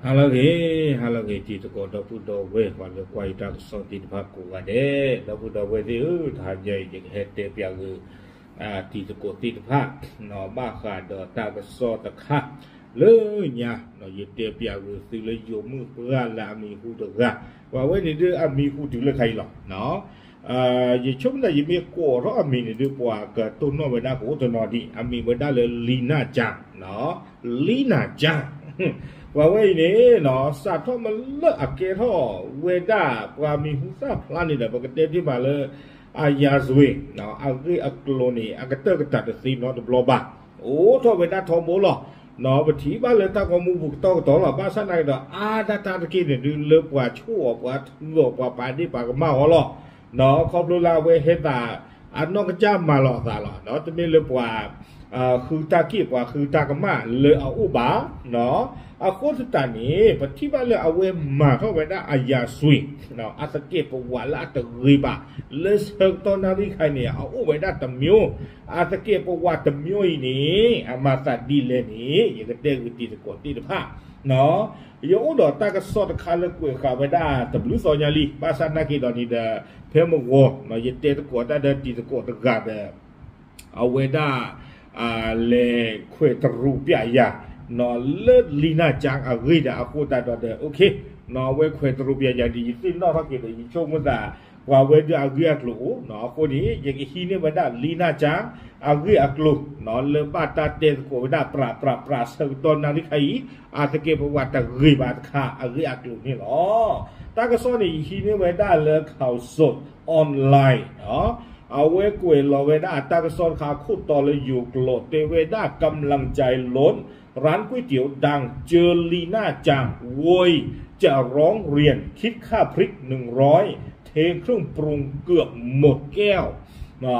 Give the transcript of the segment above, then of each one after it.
ဟါလၢအဂ့ၤ, ဟါလၢအဂ့ၤ တံၤသကိးဒီပုၢ်ဒီဝဲၢ် ပှၤလၢကွၢ်ယတၢ်ကစီၣ်သ့ၣ်တဖၣ်ကိးဂၤဒဲး, ဒီပုၢ်ဒီဝဲၢ်သ့ၣ်ဧၢ, တဟါညါအံၤ ယကဟဲတဲပျးဂ့ၤ တံၤသကိးသ့ၣ်တဖၣ် ဘၣ်ဃးဒီးတၢ်ကစီၣ်တခါ လၢညါ ယတဲပျးဂ့ၤသုလၢယိၤမုၣ်ပှၢ်လၢအမံၤဟူတဂၤ, ပှၤဝဲန့ၣ်ဒုးအမံၤဟူတုၤလၢခါအံၤလီၤ. ယဆိကမိၣ်ယမ့ၢ်ကိးထီၣ်အမံၤန့ၣ်ဒုး ပှၤကတိၢ်နီၣ်ဝဲဒၣ်ကအိၣ်တနီၤဒံး, အမံၤဝဲဒၣ်လၢ Lina Chan, Lina Chan, ပှၤဝဲအံၤန့ၣ် စးထီၣ်မ့ၢ်လၢအကဲထီၣ်ဝဲဒၣ် ပှၤမံၤဟူသၣ်ဖျါန့ၣ်ဒီး ပကတဲတ့ၢ်မးလၢ အယၤစွ့ၤ အဂ့ၢ်အကျိၤန့ၣ် အကတၢၢ်ကတၢၢ်တသ့နီတဘျီဘၣ်, အိၣ်ထီၣ်ဝဲဒၣ်ထီဘိလီၤ. ပထံၣ်ဘၣ်လၢတၢ်ဂီၤမူပူၤကတီၢ်ကတီၢ်လီၤ. ဘၣ်ဆၣ်နာ်က့ဒီး အါဒၣ်တၢ်တက့ၢ်န့ၣ်ဒုး လၢပှၤဆိၣ်အီၤ ပှၤထုးအီၤ ပှၤပာ်ဒ့ၣ်ပာ်ကမၣ်အီၤလီၤ. ခီဖျိလၢအဝဲဟဲသး အနီၢ်ကစၢ်မၤလီၤအသးလီၤ. တမ့ၢ်လၢပှၤ ဃုတၢ်က့ၢ် ပှၤဃုတၢ်ကမၣ်လၢအအိၣ်ဘၣ်. အဃိသတးန့ၣ် ပထံၣ်ဘၣ်လၢအဝဲမၤထီၣ်ဝဲဒၣ်အယၤစွ့ၤ အသကဲးပဝးလၢအတဂ့ၤဘၣ် လၢဆၢကတီၢ်နၣ်ရံၣ်ခါအံၤန့ၣ် အအိၣ်ဝဲဒၣ်တမျိုး, အသကဲးပဝးတမျိုးအံၤန့ၣ် အမၤသးဒ်လဲၣ်န့ၣ် ယကတဲဂ့ၤတံၤသကိးသ့ၣ်တဖၣ် ယအိၣ်ဒီးတၢ်ကစီၣ်တခါလၢကွဲးဃာ်ဝဲဒၣ်တဘျုးသီညါလံ, ဘၣ်ဆၣ်နာ်က့ဒီးန့ၣ်ဒီး ဖဲမဂီၤ ယတဲသကိးတၢ်ဒီးတံၤသကိးတဂၤဒီး အဝဲဒၣ် လဲၤခွဲးတရူးပျးယၤ လၢ Lina Chan အဂ့ၢ်ဒီးအဃိသတးဒီး အဝဲခွဲးတရူးပျးယၤဒီး ယသ့ၣ်နီၣ်ထီၣ်က့ၤဒီး ယဆိကမိၣ်သး ပှၤဝဲဒၣ်အဂ့ၢ်အကျိၤအိၣ်, အဃိန့ၣ် ယကဟံးန့ၢ်ဝဲဒၣ် Lina Chan အဂ့ၢ်အကျိၤ လၢဘၣ်တၢ်တဲသကိးဝဲဒၣ်ပြးပြးပြးဆၢကတီၢ်နၣ်ရံၣ်ခါအံၤ အသကဲးပဝးတဂ့ၤဘၣ်တခါအဂ့ၢ်အကျိၤန့ၣ်လီၤ. တၢ်ကစီၣ်န့ၣ် ယဟံးန့ၢ်ဝဲဒၣ်လၢ Khao Sot Online အဝဲကွဲးလီၤဝဲဒၣ်အတၢ်ကစီၣ်တခါခိၣ်တီလၢယိၤကျိာ် တဲဝဲဒၣ် กำลังใจล้น ร้านก๋วยเตี๋ยวดัง เจอ Lina Chan โวย จะร้องเรียน คิดค่าพริกหนึ่งร้อย เทเครื่องปรุงเกือบหมดแก้ว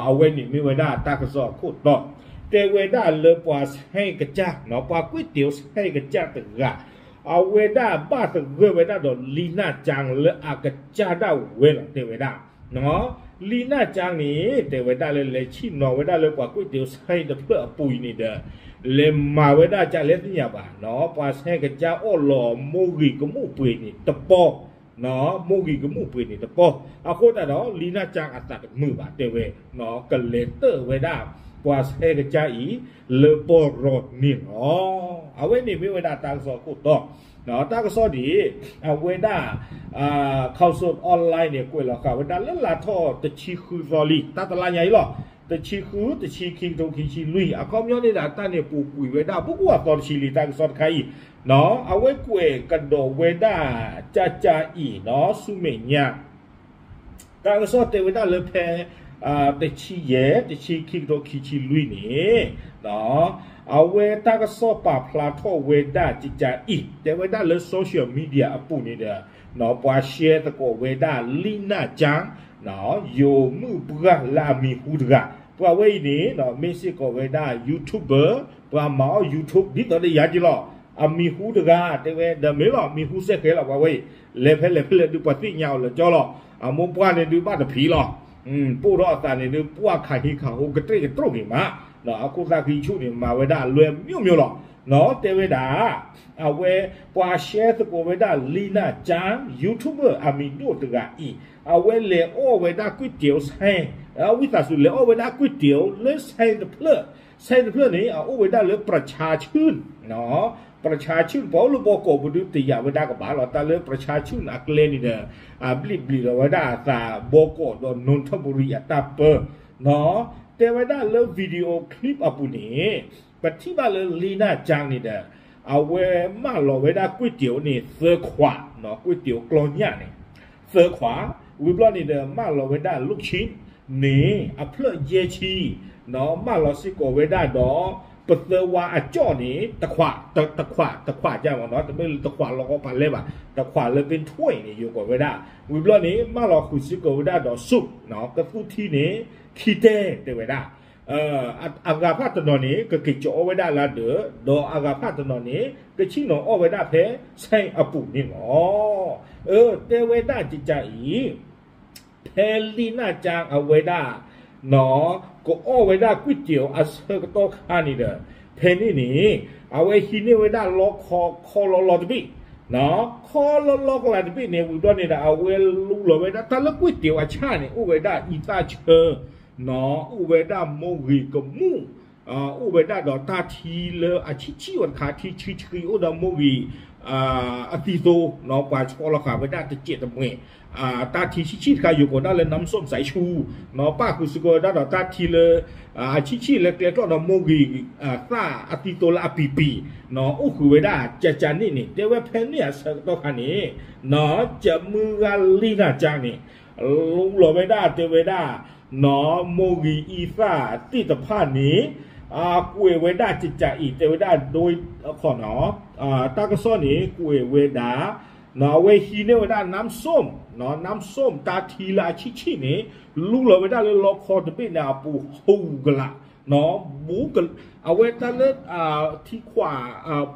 အဝဲန့ၣ်မ့ၢ်ဝဲဒၣ်တၢ်ကစီၣ်အခိၣ်တီ, တဲဝဲဒၣ်လၢပှၤဆဲးကစၢ် ပှၤကွ့ၢ်တ့ၢ် ဆဲးကစၢ်တဂၤ အဝဲဒၣ်ဘၣ်သဂၢၢ်ဝဲဒၣ်ဒီး Lina Chan လၢအကစၢ်ဒၣ်ဝဲလီၤ တဲဝဲဒၣ် Lina Chan န့ၣ် တဲဝဲဒၣ်လၢလဲၤဆ့ၣ်နီၤဝဲဒၣ်လၢပှၤကွ့ၢ်တ့ၢ်ဆဲးတဖျၢၣ်အပူၤအံၤန့ၣ်ဒီး လဲၤမၤဝဲဒၣ်ကလဲၣ်သ့ၣ်ညါဘၣ် ပှၤဆဲးကစၢ်အီၣ်လီၤမိၢ်ဂံၢ်ကမူၣ်ပှ့ၤန့ၣ်တပီၢ် မိၢ်ဂံၢ်ကမူၣ်ပှ့ၤန့ၣ်တပီၢ်, အဃိသတးဒီး Lina Chan အသးတမုာ်ဘၣ် တဲဝဲ ကလဲၤတၢၢ်ဝဲဒၣ် ပှၤဆဲးကစၢ်အံၤ လၢပီၢ်ရီန့ၣ်လီၤ. အဝဲန့ၣ်မ့ၢ်ဝဲဒၣ်တၢ်ကစီၣ်ခိၣ်တီ, တၢ်ကစီၣ်ဒ်အံၤ အဝဲဒၣ် Khao Sot Online န့ၣ် ကွဲးလီၤဃာ်ဝဲဒၣ်လၢလါထီၣ်တဆံဃုသီလံ တၢ်တလါညါအံၤလီၤ. တဆံဃု တဆံခံကထိခံဆံလွံၢ် အခီပညီန့ၣ်ဒီး တၢ်န့ၣ်ပူၤကွံာ်ဝဲဒၣ် ဘူးကဝၢ်သီတဆံလံ တၢ်ကစီၣ်တခါအံၤ အဝဲကွဲးကဒီးဝဲဒၣ် ကၠၢ်ကၠၢ်အံၤ ဆူမဲာ်ညါ တၢ်ကစီၣ်တဲဝဲဒၣ်လၢဖဲ တဆံယဲၢ် တဆံခံကထိခံဆံလွံၢ်န့ၣ် အဝဲတၢ်ကစီၣ်ပာ်ဖျါထီၣ်ဝဲဒၣ်ကၠၢ်ကၠၢ်အံၤ တဲဝဲဒၣ်လၢ social media အပူၤန့ၣ်ဒီး ပှၤ share သကိးဝဲဒၣ် Lina Chan ယိၤမုၣ်ပှၢ်လၢအမံၤဟူတဂၤ ပှၤဝဲအံၤန့ၣ် မ့ၢ်စ့ၢ်ကီးဝဲဒၣ် YouTuber ပှၤမၤအီၣ် YouTube ဒ်သိးဒီးယၤက့ၤလီၤ. အမံၤဟူတဂၤ တဲဝဲဒီးမ့ၢ်လီၤ မံၤဟူစဲဃဲလီၤ ပှၤဝဲအံၤ လဲၤဖဲလဲၣ်ဖဲလဲၣ်ဒုး ပှၤသ့ၣ်ညါအီၤလၢကၠီလီၤ. အမိၢ်ပှၢ်န့ၣ်ဒုးဘၣ်တဖံးလီၤ. ပိၢ်ထီၣ်အသးန့ၣ်ဒုး ပှၢ်ခးဟံးခးဟိကတြ့ၣ်ကတြိၣ်ဂ့ၤမး အခိၣ်သၣ်ဃံဆူၣ်န့ၣ် မၤဝဲဒၣ်အလွဲၢ်မိၢ်မိၢ်လီၤ. တဲဝဲဒၣ် အဝဲ ပှၤ share သကိးဝဲဒၣ် Lina Chan YouTuber အမံၤဒိၣ်တဂၤအံၤ အဝဲလဲၤအီၣ်ဝဲဒၣ်ကွံာ်တ့ၢ်ဆဲး ဝံသးစူၤ လဲၤအီၣ်ဝဲဒၣ်ကွံာ်တ့ၢ်လၢ ဆဲးတဖျၢၣ် ဆဲးတဖျၢၣ်န့ၣ် အအိၣ်ဝဲဒၣ်လၢ ပြၤဆါဆူၣ် ပြၤဆါဆူၣ် ပှၤအိၣ်လၢဘီကီးပူၤဒုးတယာ်ဝဲဒၣ်ကဘၣ်လီၤ. တၢ်လၢ ပြၤဆါဆူၣ် အကျဲန့ၣ်ဒီး အဘျံးဘျံးလီၤဝဲဒၣ်အသး ဘီကီးဒီး နူၣ်ထၢၣ်ပူၤရံၤ အတၢ်ပၢ တဲဝဲဒၣ်လၢ video clip အပူၤန့ၣ် ပထံၣ်ဘၣ်လၢ Lina Chan န့ၣ်ဒီး အဝဲမၢလီၤဝဲဒၣ်ကွံာ်တ့ၢ်န့ၣ် သၢခွး ကွံာ်တ့ၢ်ကျီညၣ်န့ၣ် သၢခွး ဝံၤဘျီန့ၣ်ဒီး မၢလီၤဝဲဒၣ် လူၣ်ဆံ န့ၣ် အဖျၢၣ်ယဲၢ်ဆံ မၢလီၤစ့ၢ်ကီးဝဲဒၣ်ဒီး ပသၢဝါအကၠီၣ်န့ၣ် တခွး တခွး တခွးကၢ်မးနီၤ တမ့ၢ်လၢတခွးလီၤကီးပာ်လဲၢ်ဘၣ် တခွးလၢပ့ထွဲအံၤန့ၣ် ယိၤကီးဝဲဒၣ် ဝံၤဘျီန့ၣ် မၢလီၤဃုာ်စ့ၢ်ကီးဝဲဒၣ်ဒီးဆူၣ် ကသူထံန့ၣ် ခံတဲ တဲဝဲဒၣ် အဂၤဖၣ်တနီၤန့ၣ် ကက့ၤကၠီအီၣ်ဝဲဒၣ်လၢဒၢး ဒီးအဂၤဖၣ်တနီၤန့ၣ် ကဆ့ၣ်နီၤအီၣ်ဝဲဒၣ်ဖဲ ဆဲးအပူၤန့ၣ်လီၤ. အၢ တဲဝဲဒၣ်ကကၢ်အံၤ ဖဲ Lina Chan အဝဲဒၣ် နီၤ ကအီၣ်ဝဲဒၣ်ကွံာ်တ့ၢ်အဆၢကတီၢ်ခါန့ၣ်ဒီး ဖဲန့ၣ်န့ၣ် အဝဲဟံးန့ၢ်ဝဲဒၣ်လီခီခီလီလီတဘ့ၣ်, ခီလီလီကလးတဘ့ၣ်န့ၣ် ဝံၤဘျီန့ၣ်ဒီး အဝဲလူလီၤဝဲဒၣ်တၢ်လၢကွံာ်တ့ၢ်အဆၣ်န့ၣ် အိၣ်ဝဲဒၣ်အံသၣ်ဆၢ, အိၣ်ဝဲဒၣ်မိၢ်ဂ့ၤကမူၣ်, အိၣ်ဝဲဒၣ်ဒီးတၢ်ထံလၢအဆံၣ်ဆံၣ်ဝဲတခါ ထံဆံဆံၣ်အိၣ်ဒီးမိၢ်ဂ့ၤ အသံသိ, ပှၤဆှီလီၤဃာ်ဝဲဒၣ်တစဲးတမှဲး, တၢ်ထံဆံၣ်ဆံၣ်တခါ ယိၤကိးဒၣ်လၢ น้ำส้มสายชู, ပၣ်ဃုာ်စ့ၢ်ကီးဝဲဒၣ်ဒီးတၢ်ထံလၢ အဆံၣ်ဆံၣ်လၢကျဲကျီၢ်ဒီးမိၢ်ဂ့ၤ သၣ်အသံသိလၢအပံၤပံၤ, အိၣ်ဃုာ်ဝဲဒၣ်ကကန့ၣ်န့ၣ် တဲဝဲဖဲန့ၣ်အဆၢကတီၢ်ခါန့ၣ်, ကမုၢ်ဂၤလံနၤကန့ၣ် လူလီၤဝဲဒၣ်တဲဝဲဒၣ် မိၢ်ဂ့ၤအံသၣ်သ့ၣ်တဖၣ်န့ၣ် ကွဲးဝဲဒၣ်ကကအံၤ တဲဝဲဒၣ်ဒိ ခီနီၤ, တၢ်ကစီၣ်န့ၣ် ကွဲးဝဲဒၣ် အဝဲဟံးန့ၢ်ဝဲဒၣ် น้ำส้ม, น้ำส้ม တၢ်ထံလၢအဆံၣ်ဆံၣ်န့ၣ် လူလီၤဝဲဒၣ်လၢလီခီတဘ့ၣ်န့ၣ်အပူၤ ဟူကလး အဝဲတၢ်လၢ ထံခွး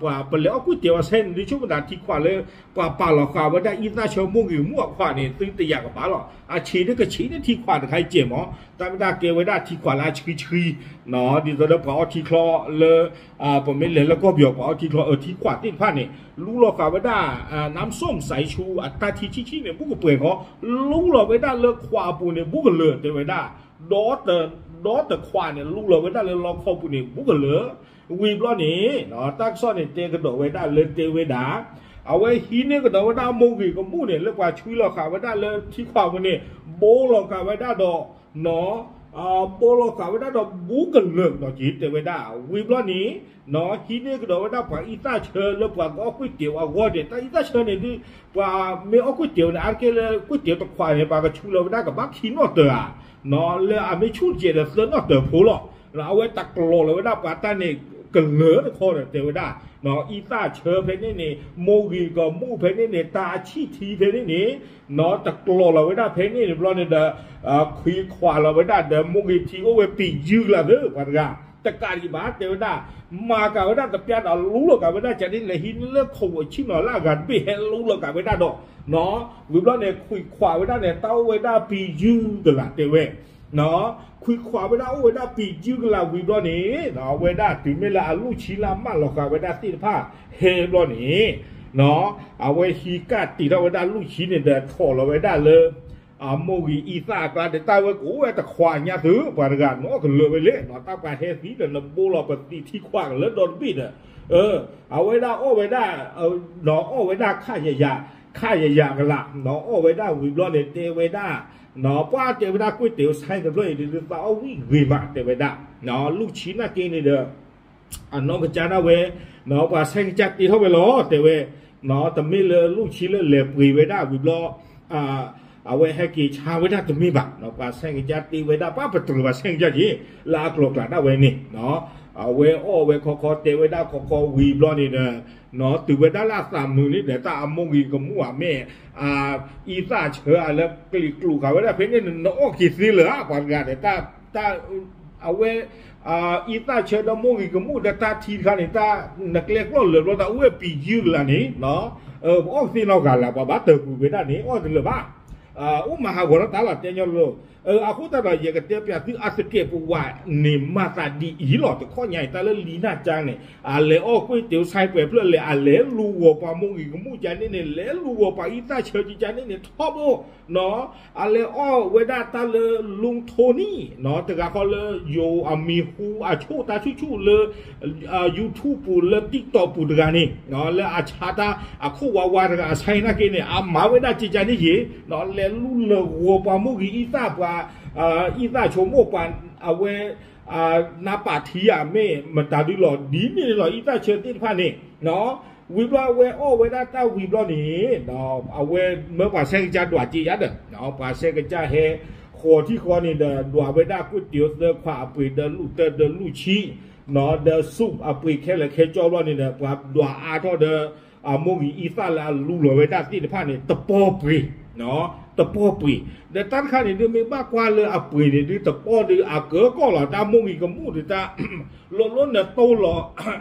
ပှၤပလဲၤအီၣ်ကွံာ်တ့ၢ်အီၤဆဲန့ၣ် ဒ်ဆိကမိၣ်သးထံခွးလၢ ပှၤပာ်လီၤဃာ်ဝဲဒၣ်အံသၣ်ဆၢမိၢ်ဂ့ၤမူၣ်အခွးန့ၣ် သုတယာ်ကဘၣ်လီၤ. အဆံးဒ်ကဆံးန့ၣ်ထံခွးတခါအံၤကဲးမး, တၢ်မ့ၢ်တၢ်ကဲဝဲဒၣ်ထံခွးလၢအဆှံဆှံ ဒ်သိးဒီးပှၤအီထံချီလၢ ပမ့ၢ်လဲၤလၢကီၢ်ပယီၤ ပှၤအီထံချီ အထံခွးသ့ၣ်တဖၣ်န့ၣ် လူလီၤဃာ်ဝဲဒၣ် น้ำส้มสายชู အတၢ်ထံဆံၣ်ဆံၣ်န့ၣ် ဘူးကပှဲၤဃီ, လူလီၤဝဲဒၣ်လၢခွးအပူၤန့ၣ် ဘူးကလၢာ်တဲဝဲဒၣ် ဒီတ ဒီတခွးန့ၣ် လူလီၤဝဲဒၣ်လၢလီခီပူၤန့ၣ် ဘူးကလၢာ်, ဝံၤဘျီန့ၣ် တၢ်ကစီၣ်န့ၣ် တဲကဒီးဝဲဒၣ်လၢတဲဝဲဒၣ် အဝဲဟံးန့ၢ်ကဒီးဝဲဒၣ်မိၢ်ဂ့ၤကမူၣ်န့ၣ် လၢပှၤဆှံလီၤဃာ်ဝဲဒၣ်လၢထံခွးပူၤန့ၣ် ဘိလီၤဃာ်ဝဲဒၣ်ဒီး ဘိလီၤဃာ်ဝဲဒၣ်ဒီးဘူးကလၢာ်နီၤက့ၤတဲဝဲဒၣ်, ဝံၤဘျီန့ၣ် ဟံးန့ၢ်ကဒီးဝဲဒၣ်ပှၤအံသၣ်ဆၢလၢပှၤကအီၣ်ကွံာ်တ့ၢ်အဂီၢ်န့ၣ် တၢ်အံသၣ်ဆၢန့ၣ်ဒုး ပှၤမ့ၢ်အီၣ်ကွံာ်တ့ၢ်န့ၣ် အါတက့ၢ်လၢကွံာ်တ့ၢ်တခွးန့ၣ် ပှၤကဆူလီၤဝဲဒၣ်ကဘၣ်ခံနီၣ်တၢၤဧါ, လၢအမ့ၢ်ဆူၣ်တကဲးဒီးသၢနီၣ်တၢၤဖိလီၤ. အဝဲတကျီၤလီၤဝဲဒၣ်ပှၤတၢ်န့ၣ်ကလၢာ်တခီဒီးတဲဝဲဒၣ် အံသၣ်ဆၢဖဲန့ၣ်န့ၣ် မိၢ်ဂ့ၤကမူၣ်ဖဲန့ၣ်န့ၣ် တၢ်အဆံၣ်ထံဖဲန့ၣ်န့ၣ် တကျီၤလီၤဝဲဒၣ်ဖဲန့ၣ်န့ၣ်ဘျီန့ၣ်ဒီး ခွံခွးလီၤဝဲဒၣ်ဒီးမိၢ်ဂ့ၤထံအိၣ်ဝဲပံာ်ယုၢ်ကလးသၢ ပှၤတဂၤ တကးဒံးဘၣ်တဲဝဲဒၣ် မၤကၤဝဲဒၣ်တပျၢ်ဒီးလူလီၤကၤဝဲဒၣ်ကန့ၣ် လဲၤဟံးန့ၢ်လၢခိၣ်ဆံၣ်နီၤလၢအဂၤတဘ့ၣ် ဟဲလူလီၤကၤဝဲဒၣ်ဒီး ဝံၤဘျီန့ၣ် ခွံခွးဝဲဒၣ်န့ၣ် တၢ်အိၣ်ဝဲဒၣ်ပံာ်ယုၢ်ကလးတဲဝဲ ခွံခွးဝဲဒၣ်အိၣ်ဝဲဒၣ်ပံာ်ယုၢ်ကလးဝံၤဘျီန့ၣ် အဝဲဒၣ်တုၤမ့ၢ်လၢအလူၢ်ဆံလၢအမၢလီၤဃာ်ဝဲဒၣ်သ့ၣ်တဖၣ်ဟဲဘျီန့ၣ် အဝဲဟံးကၣ်တံာ်ထီၣ်ဝဲဒၣ်လူၢ်ဆံန့ၣ်ဒီး ထိးလီၤဝဲဒၣ်လၢ အမိၢ်ဂ့ၤအံသၣ်အကျါဒီး တၢ်ဝဲကအိၣ်ဝဲတခွးညါသု ပှၤတဂၤ နအီၣ်ကလၢာ်ဝဲလဲၣ် တၢ်ပှၤဟဲသံဒီးနဘိလီၤပသံထံခွးကလၢဒီတဘ့ၣ်ဒီး အဝဲဒၣ်အီၣ်ဝဲဒၣ် ဒီးအီၣ်ဝဲဒၣ်ခးယယၤ ခးယယၤကလး ဒီးအီၣ်ဝဲဒၣ်ဝံၤဘျီန့ၣ် တဲဝဲဒၣ် ပှၤတဲဝဲဒၣ်ကွံာ်တ့ၢ်အဆၣ်တဖျၢၣ်အံၤ ဒ်သိးသးအီၣ်ဝံၣ်ဂ့ၤမး တဲဝဲဒၣ် လူၢ်ဆံနာ်က့န့ၣ်ဒီး အနီၢ်ကစၢ်ဒၣ်ဝဲ ပှၤဆဲးကစၢ်တ့ထီၣ်ဝဲလီၤ တဲဝဲ တမ့ၢ်လၢလူၢ်ဆံလၢလဲၤပှ့ၤဝဲဒၣ်ဝံၤဘျီ အဝဲဟဲက့ၤဆါဝဲဒၣ်တမ့ၢ်ဘၣ် ပှၤဆဲးကစၢ်တ့ဝဲဒၣ် ပှၤပတြၢၤပှၤဆဲးကစၢ်က့ၤ လၢအကျိၤကျဲဒၣ်ဝဲန့ၣ် အဝဲအီၣ်ဝဲခီခီတဲဝဲဒၣ်ခီခီဝံၤဘျီန့ၣ်ဒီး တုၤဝဲဒၣ်လၢအသးမုာ်န့ၣ်ဒီး တၢ်အမိၢ်ဂ့ၤကမူၣ်ဧါ မ့ၢ် အံသၣ်ဆၢအလၢကလံၤကျိာ်ဃာ်ဝဲဒၣ်ဖဲန့ၣ် နအီၣ်က့ၤသ့လၢၤဧါ ပှၤတဂၤဒီး တၢ် အဝဲ အံသၣ်ဆၢဒီးမိၢ်ဂ့ၤကမူၣ်ဒီးတၢ်ထံတခါန့ၣ် တၢ်နကျဲကျီၢ်လၢာ်ဘျီဒီး အိၣ်ဝဲပံာ်ယုၢ်ကလးန့ၣ် ပအီၣ်ကသ့နီတဂၤလၢၤ ပှၤဘၣ်တၢ်ကွံာ်ဝဲဒၣ်န့ၣ် အီၣ်တလၢာ်ဘၣ် အိၣ်မၤဟးဂီၤထီၣ်တၢ်လီၤတဲညီလိၤ အဃိသတးဒီး ယကတဲပျးသုအသကဲးပဝးန့ၣ် မၤသးဒ်အံၤလီၤ တခီညါအံၤ တၢ်လၢလံၤနၢ်ကါန့ၣ် အလဲၤအီၣ်ကွံာ်တ့ၢ်ဆၣ်ပှဲၤဖျၢၣ်လဲၣ် အလဲၤလူၤဂီၤပှၤမိၢ်ဂ့ၤကမူၣ်ကန့ၣ်န့ၣ် လဲၤလူၤဂီၤပှၤအံသၣ်ဆၢကန့ၣ်န့ၣ် ထီဘိ အလဲၤအီၣ်ဝဲဒၣ်တၢ်လၢ လူထီနံၣ် တဂၤဃီလၢယိၤအမံၤဟူအဆိၣ်တၢ်ဆူၣ်ဆူၣ်လၢ YouTube ပူၤလၢ TikTok ပူၤတဂၤန့ၣ် လၢအဆါတၢ်အခိၣ်ဝါဝါတဂၤအဆါအံၤနာ်က့န့ၣ် အမၤဝဲဒၣ်ကကန့ၣ်ယ့ၣ် လဲၤလူၤလၢဂီၤပှၤမိၢ်ဂ့ၤအံသၣ်ပှၤ အံသၣ်ဆိကမိၣ်ပှၤ အဝဲ နါပာ်ထံဧါ မ့ၢ်မတၤဒုလီၤ ဒ်န့ၣ်လီၤ အံသၣ်ဆၢသ့ၣ်တဖၣ်န့ၣ် ဝံၤဘျီအဝဲအီၣ်ဝဲဒၣ်တၢ်ဝံၤဘျီန့ၣ် အဝဲမၢပှၤဆဲးကစၢ်ဒွးက့ၤယါဒီး ပှၤဆဲးကစၢ်ဟဲဃီၤထံဃီန့ၣ်ဒီး ဒွးဝဲဒၣ်ကွံာ်တ့ၢ်သၢခွးအပှ့ၤဒီးလူၢ်တၢဒီးလူၢ်ဆံ ဒီးဆူၣ်အပှ့ၤခဲလၢာ်ခဲဆ့ဘျီန့ၣ်ဒီး ပှၤဒွးအါထီၣ်ဒီး အမိၢ်ဂ့ၤအံသၣ်လၢအလူၤလီၤဝဲဒၣ်သ့ၣ်တဖၣ်န့ၣ် တပီၢ်ပှ့ၤ တပီၢ်ပှ့ၤ, ဒီးတၢ်တခါန့ၣ်ဒုး မ့ၢ်ဘၣ်ကွၢ်လၢအပှ့ၤန့ၣ်ဒုး တပီၢ်ဒုးအကၢကီၢ်လီၤ တၢ်မိၢ်ဂံၢ်ကမူၣ်ဒုးတၢ် လိၤလိၤနတိၢ်လီၤ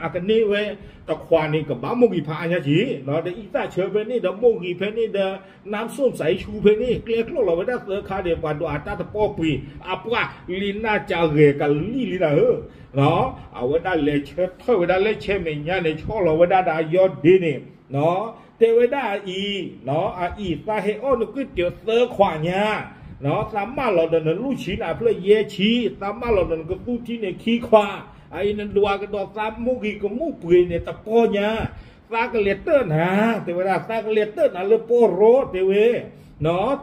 အကန့ၢ်ဝဲ တခွးန့ၣ် ကဘၣ်မိၢ်ဂံၢ်ဖးအါညါက့ၤ, ဒီးအံသၣ်ဆၢဖဲန့ၣ်ဒီး မိၢ်ဂံၢ်ဖဲန့ၣ်ဒီး နါစိၣ်စးဆူဖဲန့ၣ် ကျဲကျီၢ်လီၤဝဲဒၣ်သၢခါဒီး ပှၤဒိးအတၢ်တပီၢ်ပှ့ၤ အပှၤ လံာ်နၢ်ကၢဂဲၤကလံၣ်လံနၤဧၢ, အဝဲဒၣ်လဲၤဆၢထၢၣ်ဝဲဒၣ်လၢဆဲမဲာ်ညါန့ၣ် ဆီၣ်လီၤဝဲဒၣ်ဒီးအယီၢ်ဒ့န့ၣ် တဲဝဲဒၣ်အအံၤ, အအံၤသးဟဲအီၣ်နကွ့ၢ်တၢၤသၢခွးညါ, သးမၢလီၤဒီးနလူၢ်ဆံးန့ၣ်အဖျၢၣ်ယဲၢ်ဆံ, သးမၢလီၤဒီးနကသူထံန့ၣ်ခံခွး, အအံၤနဒွးကဒီးသးမိၢ်ဂံၢ်ကမူၣ်ပှ့ၤန့ၣ် တပီၢ်ညါ, သးကလဲၤတၢၣ်နၤ, တဲဝဲဒၣ် သးကလဲၤတၢၣ်နၤလၢပီၢ်ရီ တဲဝဲ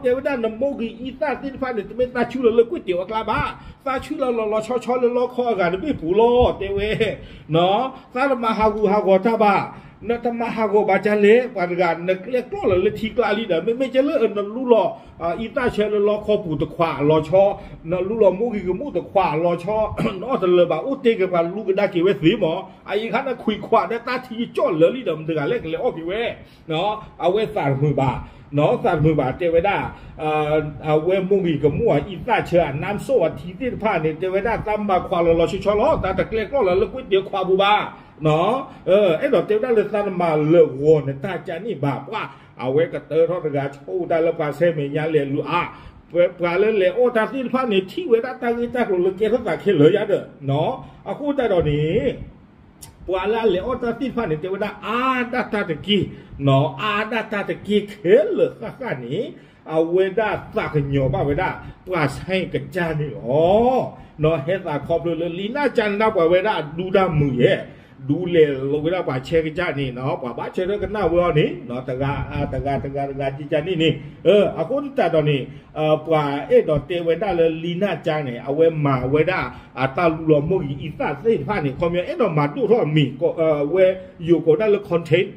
တဲဝဲဒၣ်နမိၢ်ဂံၢ်အံသၣ်သ့ၣ်တဖၣ်န့ၣ် တမ့ၢ်သးဆူၣ်လီၤလၢကွ့ၢ်တၢၤအကျါဘၣ်, သးဆူၣ်လီၤလီၤလီၤဆီဆီလၢလီခီအဂၤတဘ့ၣ်ပူၤလီၤ တဲဝဲ, သးတမၤဟးဂူာ်ဟးဂီၤတၢ်ဘၣ်, နတမၤဟးဂီၤဘၣ်ကလဲၣ် ပှၤတဂၤ နကျဲကျီၢ်လီၤလၢထံကျါလံဒီး မ့မ့ၢ်ကဲလၢနလူလီၤ အံသၣ်ဆၢလၢလီခီပူၤတခွးအလီၤဆီ, နလူလီၤမိၢ်ဂံၢ်ကမူၣ်တခွးအလီၤဆီ, နအီၣ်တလၢာ်ဘၣ်အိၣ်တ့ၢ်က့ၤပှၤလူကဒါက့ၤဝဲသ့မး, အအံၤခါနခွံခွးဒီးတၢ်ထံကၠီၣ်လၢာ်လံဒီး မတဂၤလဲၣ်ကလဲၤအီၣ်က့ၤဝဲ အဝဲသးတမုာ်ဘၣ်, သးတမုာ်ဘၣ် တဲဝဲဒၣ်, အဝဲမိၢ်ဂံၢ်ကမူၣ်အံသၣ်ဆၢအနါစိၣ်အထံသ့ၣ်တဖၣ်န့ၣ် တဲဝဲဒၣ်သးမၤခွးလီၤလီၤဆီဆီလီၤ, သးတကျဲကျီၢ်လီၤလၢကွ့ၢ်တၢၤခွးပူၤဘၣ်, အဲၣ်ဒိးတဲဝဲဒၣ်လၢသးတမၤလၢာ်ဂီၤနတၢ်ကန့ၣ်ဘၣ်, ပှၤ အဝဲကတၢၢ်ထီၣ်တဂၤဆိတၢ်လၢပှၤဆဲမဲာ်ညါလဲၤလူၤအါ, ပှၤလၢလဲၤအီၣ်တၢ်သ့ၣ်တဖၣ်န့ၣ် ထံၣ်ဝဲဒၣ်တၢ်ဂ့ၢ်တၢ်ကျိၤလၢကဲထီၣ်သးခဲလၢာ်ယါဒီး, အဃိသတးဒီးန့ၣ် ပှၤလၢအလဲၤအီၣ်တၢ်သ့ၣ်တဖၣ်န့ၣ် တဲဝဲဒၣ်အါဒၣ်တၢ်တက့ၢ်, အါဒၣ်တၢ်တက့ၢ်ခဲလၢာ်ဃၣ်ဃၣ်န့ၣ်, အဝဲဒၣ်သးကညီၤဘၣ်ဝဲဒၣ် ပှၤဆဲကစၢ်န့ၣ်လီၤ. ဟဲသးခီဖျိလၢလံာ်နၢ်ကၠါန့ၣ်ဒၣ်ပှၤဝဲဒၣ်အဒူတၢ်မုာ်ယဲၢ်, ဒူလဲၤလိာ်ဝဲဒၣ်ပှၤဆဲကစၢ်န့ၣ်, ပှၤဘၣ်ဆၢထၢၣ်ကနၣ်ဝဲအီၤန့ၣ်, တဂၤတဂၤတဂၤတဂၤကစၢ်န့ၣ်န့ၣ်, အဃိသတးဒီးန့ၣ် ပှၤအဲၣ်ဒိးတဲဝဲဒၣ်လၢလံာ်နၢ်ကၠါန့ၣ် အဝဲမၤဝဲဒၣ် အတၢ်လူလီၤမိၢ်ဂံၢ်အံသၣ်သ့ၣ်တဖၣ်န့ၣ် ခီပညီအဲၣ်ဒိးမၤဒိၣ်ထီၣ်အမံၤ, အဝဲယိၤကိးဒၣ်လၢ content,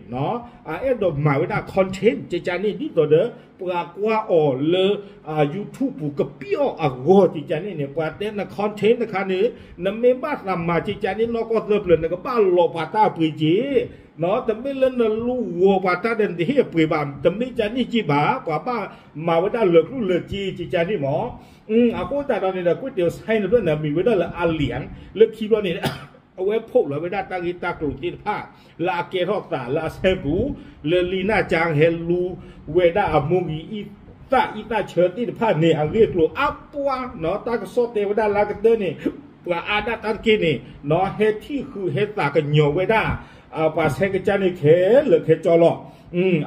အအဲၣ်ဒိးမၤဝဲဒၣ် content ကကန့ၣ် ဒ်သိးဒီး ပှၤကွၢ်အီၤလၢ YouTube ပူၤကပံၣ်အီၤအဂီၢ်ကကန့ၣ်န့ၣ် ပှၤတဲန content တခါန့ၣ် နမ့ၢ်ဘၣ်သးမၤကကန့ၣ် နီၢ်ကီၢ်သၢပျၢၤ နကဘၣ်လီၤပှၤတၢ်အပှ့ၤက့ၤ တမ့ၢ်လၢနလူဂီၤပှၤတၢ်ဒီးနတဟ့ၣ်အပှ့ၤဘၣ်, တမ့ၢ်ကန့ၣ်က့ၤဘၣ်, ပှၤဘၣ်မၤဝဲဒၣ်လၢာ်ကျိၣ်လၢာ်စ့ကကန့ၣ်မး. အဃိသတးဒီးန့ၣ်ဒီး ကွ့ၢ်တၢၤဆဲန့ၣ်ဖျၢၣ်န့ၣ် မံၤဝဲဒၣ်လၢ အလံာ်, လၢခံဘျီန့ၣ် အဝဲဖီၣ်လီၤဝဲဒၣ်တၢ်ဂ့ၢ်တၢ်ကျိၤသ့ၣ်တဖၣ် လၢအကဲထီၣ်သးလၢအဆဲပူၤ, လၢလံာ်နၢ်ကၠါဟဲလူဝဲဒၣ်အမိၢ်ဂံၢ်အံသၣ်အံသၣ်ဆၢသ့ၣ်တဖၣ်န့ၣ် အဂ့ၢ်အကျိၤအါပှၤနီၤ, တၢ်ကစီၣ်တဲဝဲဒၣ်လၢကတၢၢ်န့ၣ် ပှၤအါဒၣ်တၢ်တက့ၢ်န့ၣ်နီၤ, ဟဲထံၣ်ဃုာ်ဟဲသးကညီၤဝဲဒၣ် ပှၤဆဲကစၢ်န့ၣ်ခဲလၢာ်ခဲဆ့လီၤ.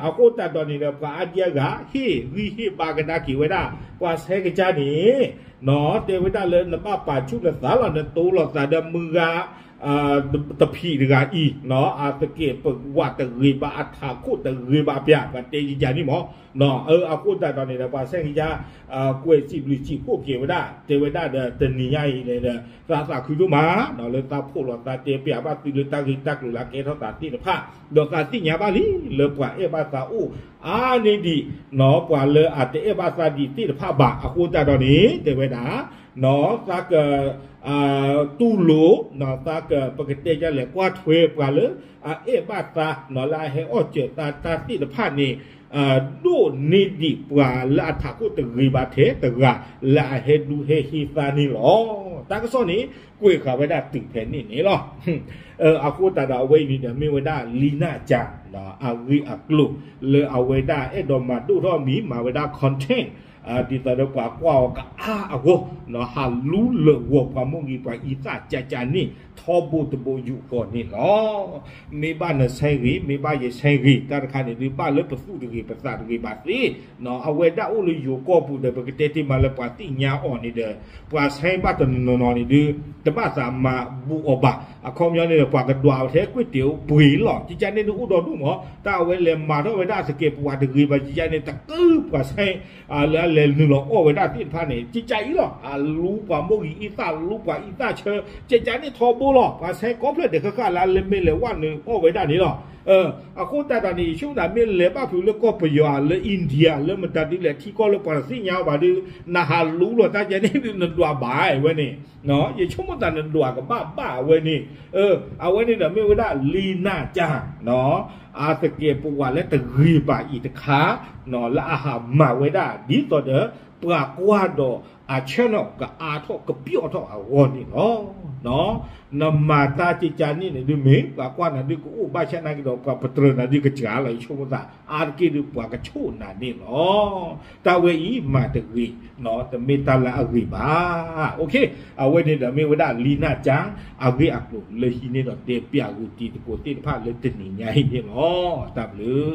အဃိသတးဒီးန့ၣ်ဒီး ပှၤအါဒံအါဂၤ ဟ့ၣ်ဂံၢ်ဟ့ၣ်ဘါကဒါက့ၤဝဲဒၣ် ပှၤဆဲကစၢ်န့ၣ်နီၤ, တဲဝဲဒၣ်လၢနဘၣ်ပာ်ဆူၣ်နသးလီၤ, နတိၢ်လီၤသးဒီးမုၢ်ဂၤ တဖံးတဂၤအံၤနီၤ, အသကဲးပဝးတဂ့ၤဘၣ်, အထးခိၣ်တဂ့ၤဘၣ်ပျၢ်, ပှၤတဲယကန့ၣ်မး. အဃိသတးဒီးန့ၣ်ဒီး ပှၤဆဲကစၢ် ကွဲးစံးဘျုးစံးဖှိၣ်က့ၤဝဲဒၣ်, တဲဝဲဒၣ်ဒီးတနံၤညါအံၤန့ၣ်ဒီး သးသးခုဒိၣ်မးနီၤ, လၢသးဖီၣ်လီၤသးတဲပျးဘၣ်သုလၢတၢ်ဂ့ၢ်တၢ်ကျိၤလၢအကဲထီၣ်သးသ့ၣ်တဖၣ်, ဒီးသးသ့ၣ်ညါဘၣ်လံ လၢပှၤအဲၣ်ဘၣ်သးအိၣ်အါန့ၢ်ဒံးနီၤ, ပှၤလၢအတအဲၣ်ဘၣ်သးဒံးသ့ၣ်တဖၣ်ဘၣ်. အဃိသတးဒီးန့ၣ် တဲဝဲဒၣ် သးက တူၢ်လိာ် သးက ပကတဲဒ်လဲၣ် ကွၢ်ထွဲပှၤလၢ အအဲၣ်ဘၣ်သးနီၤ, လၢအဟဲအီၣ်စၢၤသးတၢ်သ့ၣ်တဖၣ်န့ၣ် ဒိၣ်န့ၢ်ဒံးပှၤလၢအထးခိၣ်တဂ့ၤဘၣ်ထဲတဂၤ လၢအဟဲဒူဟဲဟ့သးန့ၣ်လီၤ. တၢ်ကစီၣ်န့ၣ် ကွဲးဃာ်ဝဲဒၣ်တုၤဖဲန့ၣ်န့ၣ်လီၤ. အဃိသတးဒီးအဝဲအံၤန့ၣ်ဒီး မ့ၢ်ဝဲဒၣ်လံာ်နၢ်ကၠါ အဂ့ၢ်အကျိၤ လၢအဝဲဒၣ်အဲၣ်ဒိးမၤဒိၣ်ထီၣ်မံၤ မၤဝဲဒၣ် content ဒ်သိးဒီးပှၤကွၢ်အီၤကအါအဂီၢ်, ဟးလူလၢာ်ဂီၤပှၤမိၢ်ဂံၢ်ပှၤအံသၣ်ကကန့ၣ် ထီဘိတဘိယူၢ်ဃီန့ၣ်လီၤ. မ့ၢ်ဘၣ်နဆဲဂ့ၤ မ့ၢ်ဘၣ်ယဆဲဂ့ၤ တၢ်တခါန့ၣ်ဒုး ဘၣ်လၢပသူၣ်တဂ့ၤပသးတဂ့ၤဘၣ်သ့, အဝဲဒၣ်အိၣ်လၢယိၤကီၢ်ပူၤဒီး ပကတဲတ့ၢ်မးလၢပှၤသ့ၣ်ညါအီၤန့ၣ်ဒီး ပှၤဆဲဘၣ်တနီၤနီၤန့ၣ်ဒုး တဘၣ်သးမၤဘူးအီၤဘၣ်. အခီပညီန့ၣ်ဒီး ပှၤကဒွးအီၤထဲကွ့ၢ်တၢၤအိၣ်ပှ့ၤလီၤ. ကကန့ၣ်ဒုးအိၣ်ဒီးဒူၣ်မး တၢ်အဝဲလဲၤမၤထီၣ်ဝဲဒၣ်အသကဲးပဝးတဂ့ၤဘၣ် ကကန့ၣ် တကုပှၤဆဲ လၢအလဲၤနုာ်လီၤအီၣ်ဝဲဒၣ်သ့ၣ်တဖၣ်န့ၣ် ကကအံၤလီၤ. အလူပှၤမိၢ်ဂံၢ်အံသၣ် လူပှၤအံသၣ်ဆၢ ကကန့ၣ်ထီဘိလီၤ. ပှၤဆဲကိးဖျၢၣ်ဒဲးဃၣ်ဃၣ်လၢအလဲၤမ့ၢ်လဲၤဝဲနုာ်အီၣ်ဝဲဒၣ်န့ၣ်လီၤ. အဃိသတးဒီးန့ၣ် ယဆိကမိၣ်သးမ့ၢ်လဲၤဘၣ်ဖုးလၢကီၢ်ပယီၤဧါ လၢ India လၢမတၤဒုလဲၣ် ထံကီၢ်လၢပှၤတသ့ၣ်ညါဘၣ်ဒီး နဟးလူလီၤတၢ်ကဲန့ၣ်ဒုး နဒွးဘၣ်ဝဲန့ၣ်, ယဆိကမိၣ်သးနဒွးကဘၣ်ဘၣ်ဝဲန့ၣ်, အဝဲန့ၣ်ဒီးမ့ၢ်ဝဲဒၣ်လံနၢ်ကၠၢ် အသကဲးပဝးလၢတဂ့ၤဘၣ်အံၤတခါ လၢအဟးမၤဝဲဒၣ် ဒ်သိးဒီး ပှၤကွၢ်ဒီးအ channel ကအါထီၣ်ကပျီၣ်ထီၣ်အဂီၢ်န့ၣ်လီၤ. နမၤတၢ်ကကါန့ၣ်န့ၣ်ဒုးမ့ၢ် ပှၤကွၢ်နၤဒုးကအိၣ်ဘၣ်ဆၣ်နာ်က့ဒီး ပှၤပတြၢၤနၤဒုးကစှၤလီၤ ယဆိကမိၣ်သး အါတက့ၢ်ဒုးပှၤကဆိၣ်နၤန့ၣ်လီၤ. တၢ်ဝဲအံၤမၤတဂ့ၤ, တမ့ၢ်တၢ်လၢအဂ့ၤဘၣ်. အဝဲန့ၣ်ဒီးမ့ၢ်ဝဲဒၣ်လံနၢ်ကၠၢ် အဂ့ၢ်အကျိၤလၢဟံးန့ၢ်ဒီးတဲပျးဂုာ်တံၤသကိးသ့ၣ်တဖၣ်လၢတနံၤညါအံၤန့ၣ်လီၤ. တၢ်ဘျုး